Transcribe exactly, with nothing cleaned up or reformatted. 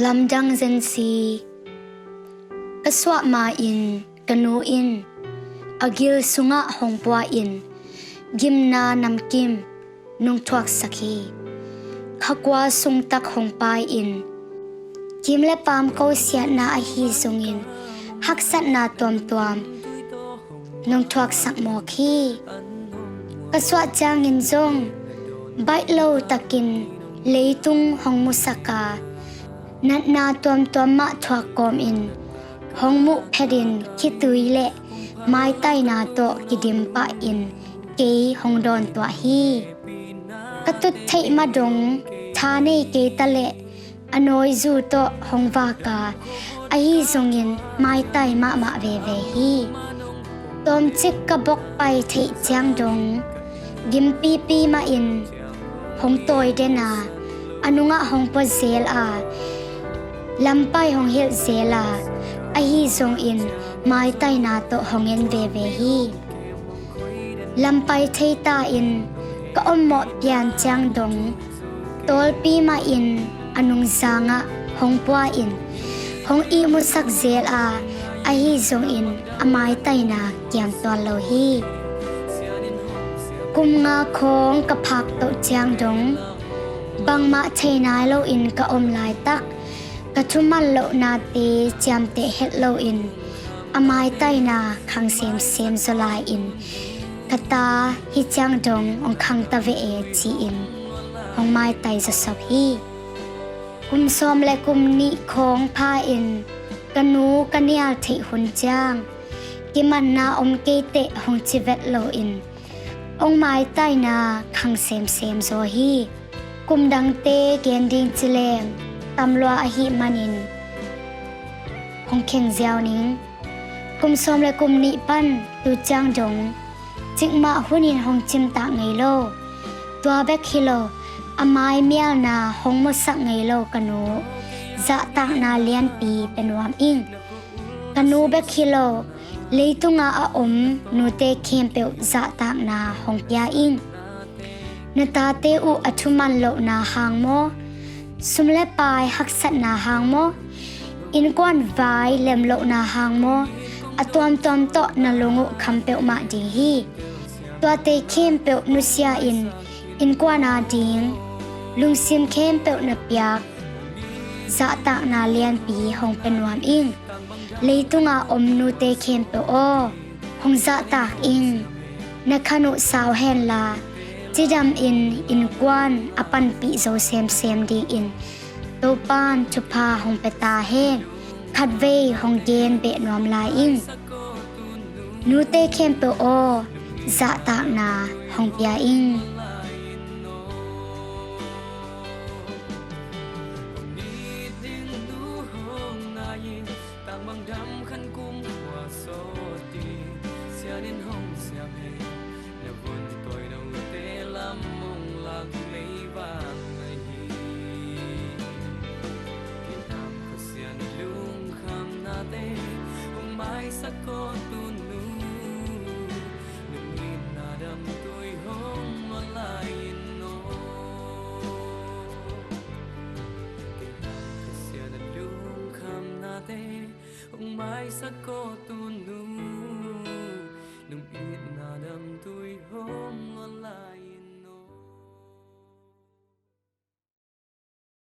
Lamdang zensi. Ka suah ma-in ka nu in a gil sungah hong pua-in gimna namkim nong thuaksak hi. Kha kua sungtak hong pai-in kim le paam kosiatna ahi zongin haksatna tuamtuam nong thuaksak mawk hi. Ka suah ciangin zong baih lo takin leitung hong musak a, natna tuamtuam mah thuak kawmin hong muh phetin khitui le maitaina tawh kidim pahin kei hong dawntuah hi. Ka tut theih ma dong tha nei kei ta leh a nawizu tawh hong vak a, ahi zongin maitai mahmah veve hi. Tawmcik ka bokpai theih ciang dong gimpipi mahin hong tawi den a, a nungah hong pua zel a, lampai hong hilh zel a, ahi zongin maitaina tawh hong en veve hi. Lampai thei ta-in ka ommawh pian ciang dong tawlpi mahin a nungzangah hong pua-in hong ihmusak zel a, ahi zongin a maitaina kiamtuan lo hi. Kum nga khawng ka phak toh ciang dong bangmah thei nai loin ka om laitak, ka thuman lohnate ciamteh het loin a maitaina khang semsem zaw lai-in ka ta hih ciang dong hong khang ta ve e ci-in hong maitai zawsop hi. Kum sawm le kum nih khawng pha-in ka nu ka nial theih hun ciang kimanna om kei teh hong ci vet loin hong maitaina khang semsem zaw hi. Kum dangte gen ding ci leng tamlua ahih manin hong kheng ziau ning. Kum sawm le kum nih pan tu ciang dong cikmah hunin hong cimtak ngei lo. Tua bek hi lo, a mai mialna hong musak ngei lo ka nu zahtakna lianpi pia nuam ing. Ka nu bek hi lo, leitunga a om nute khempeuh zahtakna hong pia ing. Na tate uh a thuman lohna hang maw, sum le pai haksatna hang maw, innkuan vai lemlohna hang maw, a tuamtuam tawh na lung uh kham peuhmah ding hi. Tuate khempeuh nusia-in innkuan ading lungsim khempeuh na piak zahtakna lianpi hong pia nuam ing. Leitunga om nute khempeuh aw, hong zahtak ing. Na khan uh sau henla, cidamin innkuan a panpih zo semsem dingin Topan thupha hong pia ta hen. Khatvei hong gen beh nuam lai ing. Nute khempeuh aw, zahtakna hong pia ing. Tangmang dam khan kum khua sawt ding sianin hong siam hen. Na vun tawi note lam hong lak leivang na hi. Kinam Kha Sian lungkhamnate hong maisak ko tunu. Nungin na dam tui hong malai in no. Kinam Kha Sian lungkhamnate hong maisak ko tunu.